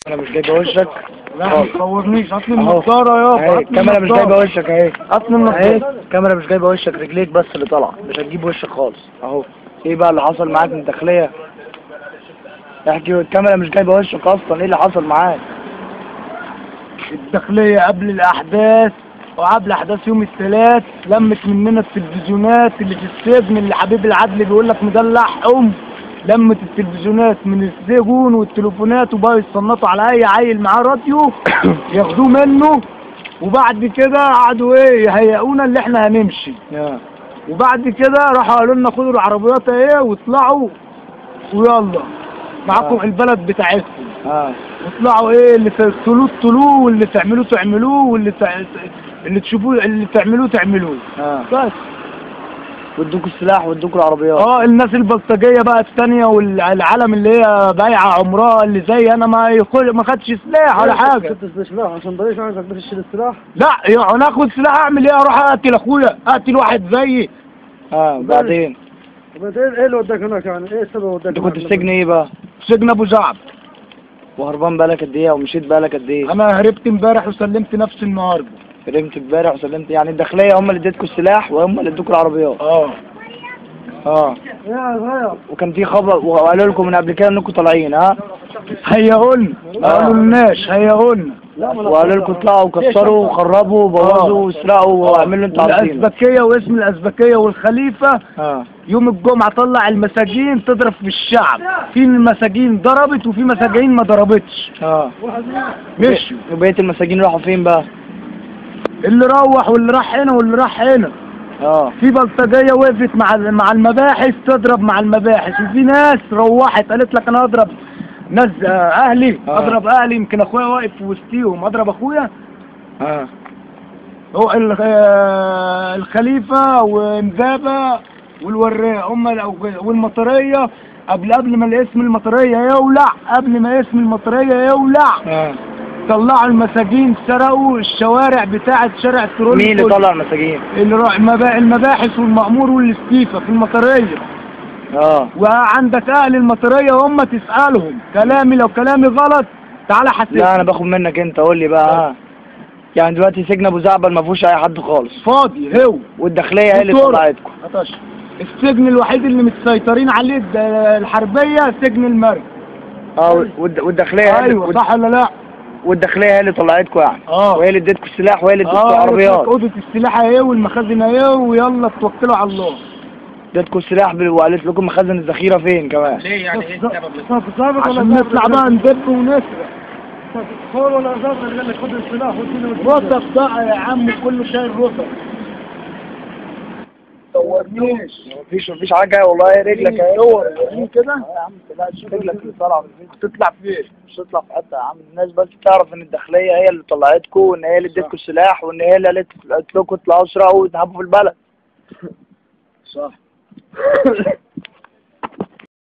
انا مش جايبه وشك. لا ما تصورنيش، هات لي النضارة يابا. الكاميرا مش جايبه وشك اهي. هات لي النضارة. الكاميرا مش جايبه وشك، رجليك بس اللي طالعه، مش هتجيب وشك خالص اهو. ايه بقى اللي حصل معاك من الداخلية؟ احكي. الكاميرا مش جايبه وشك اصلا، ايه اللي حصل معاك؟ الداخلية قبل الاحداث وقبل احداث يوم الثلاث لمت مننا التلفزيونات اللي في السجن، اللي حبيب العدل بيقول لك مدلعهم. لمت التلفزيونات من السجون والتليفونات، وبقوا يتصنطوا على اي عيل معاه راديو ياخدوه منه. وبعد كده قعدوا ايه يهيئونا اللي احنا هنمشي. وبعد كده راحوا قالوا لنا خدوا العربيات اهي واطلعوا ويلا معاكم البلد بتاعتكم. واطلعوا ايه اللي تقتلوه اقتلوه، واللي تعملوه تعملوه، واللي اللي تشوفوه اللي تعملوه تعملوه. بس وادوكوا السلاح وادوكوا العربيات. الناس البلطجيه بقى الثانية والعالم اللي هي بايعه عمرها اللي زي انا ما خدش سلاح ولا حاجة. خدت سلاح عشان ضريش عايزك بس تشيل السلاح؟ لا يعني اخد سلاح اعمل ايه؟ اروح اقتل اخويا؟ اقتل واحد زيي؟ بعدين طب ايه اللي وداك هناك يعني؟ ايه السبب وداك؟ انت كنت في سجن ايه بقى؟ سجن ابو زعبل. وهربان بقالك قد ايه ومشيت بقالك قد ايه؟ انا هربت امبارح وسلمت نفسي النهارده. هربت امبارح وسلمت، يعني الداخلية هم اللي اديتكوا السلاح وهم اللي ادوكوا العربيات. يا صغير. وكان في خبر وقالوا لكم من قبل كده انكم طالعين؟ ها؟ هيئوا لنا، ما قالولناش، هيئوا لنا. وقالوا لكم اطلعوا وكسروا وخربوا وبوظوا واسرقوا واعملوا اللي انتوا عاوزينه. الازبكيه واسم الازبكيه والخليفة. يوم الجمعة طلع المساجين تضرب في الشعب، في المساجين ضربت وفي مساجين ما ضربتش. مشوا. وبقية المساجين راحوا فين بقى؟ اللي روح واللي راح هنا واللي راح هنا. في بلطجيه وقفت مع المباحث تضرب مع المباحث، وفي ناس روحت قالت لك انا اضرب ناس اهلي. اضرب اهلي، يمكن اخويا واقف في وسطيهم، اضرب اخويا. هو الخليفة ومزابه والوراق هم والمطريه. قبل ما الاسم المطريه يولع، قبل ما اسم المطريه يولع طلعوا المساجين، سرقوا الشوارع بتاعه شارع الترول. مين اللي طلع المساجين؟ المباحث والمأمور والاستيفه في المطريه. وعندك اهل المطريه هم تسالهم. كلامي لو كلامي غلط تعالى حاسبني. لا انا باخد منك انت، قول لي بقى. يعني دلوقتي سجن ابو زعبل ما فيهوش اي حد خالص، فاضي هو، والداخليه هي اللي طلعتكم. السجن الوحيد اللي متسيطرين عليه الحربية سجن المرج. والداخليه. ايوه صح ولا لا؟ والداخليه هي اللي طلعتكم يعني. وهي اللي اديتكم السلاح وهي اللي اديتكم العربيات. اوضة السلاح اهي والمخازن اهي، ويلا توكلوا على الله. اديتكم السلاح وقالت لكم مخازن الذخيره فين كمان. ليه يعني؟ ايه السبب؟ عشان نطلع بقى ندب ونسرق. صور ولا ظابط اللي قال لك خد السلاح واديني رتب بقى يا عم، كله شايل رتب. صورنيش. مفيش حاجة والله، رجلك اهي. صور وريني كده يا عم. لا شوف رجلك اللي طالعه في الفيديو. تطلع فين؟ مش تطلع في حتة يا عم. الناس بس تعرف ان الداخلية هي اللي طلعتكم، وان هي اللي اديتكم السلاح، وان هي اللي قالت لكم اطلعوا اسرقوا وتهبوا في البلد. صح.